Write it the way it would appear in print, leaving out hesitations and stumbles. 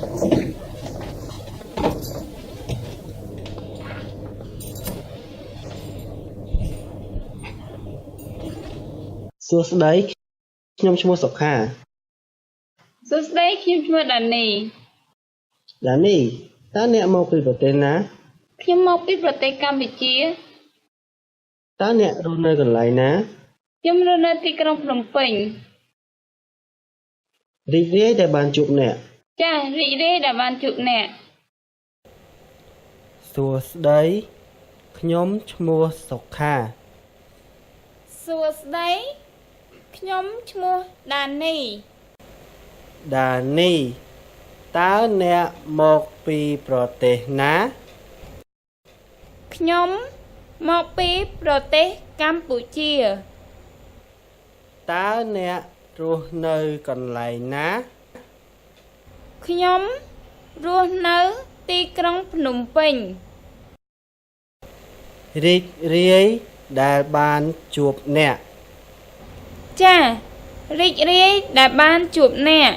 សួស្តី ខ្ញុំឈ្មោះសុខា សួស្តីខ្ញុំឈ្មោះដានី ដានី តើអ្នកមកពីប្រទេសណា ខ្ញុំមកពីប្រទេសកម្ពុជា តើអ្នករស់នៅកន្លែងណា ខ្ញុំរស់នៅទីក្រុងភ្នំពេញ រីករាយដែលបានជួបអ្នក ចាសរីករាយដែលបានជួបអ្នក សួស្តី ខ្ញុំឈ្មោះសុខា សួស្តីខ្ញុំឈ្មោះដានី ដានី តើអ្នកមកពីប្រទេសណា ខ្ញុំមកពីប្រទេសកម្ពុជា តើអ្នករស់នៅកន្លែងណា ខ្ញុំរស់នៅទីក្រុងភ្នំពេញ រីករាយដែលបានជួបអ្នក ចាសរីករាយដែលបានជួបអ្នក។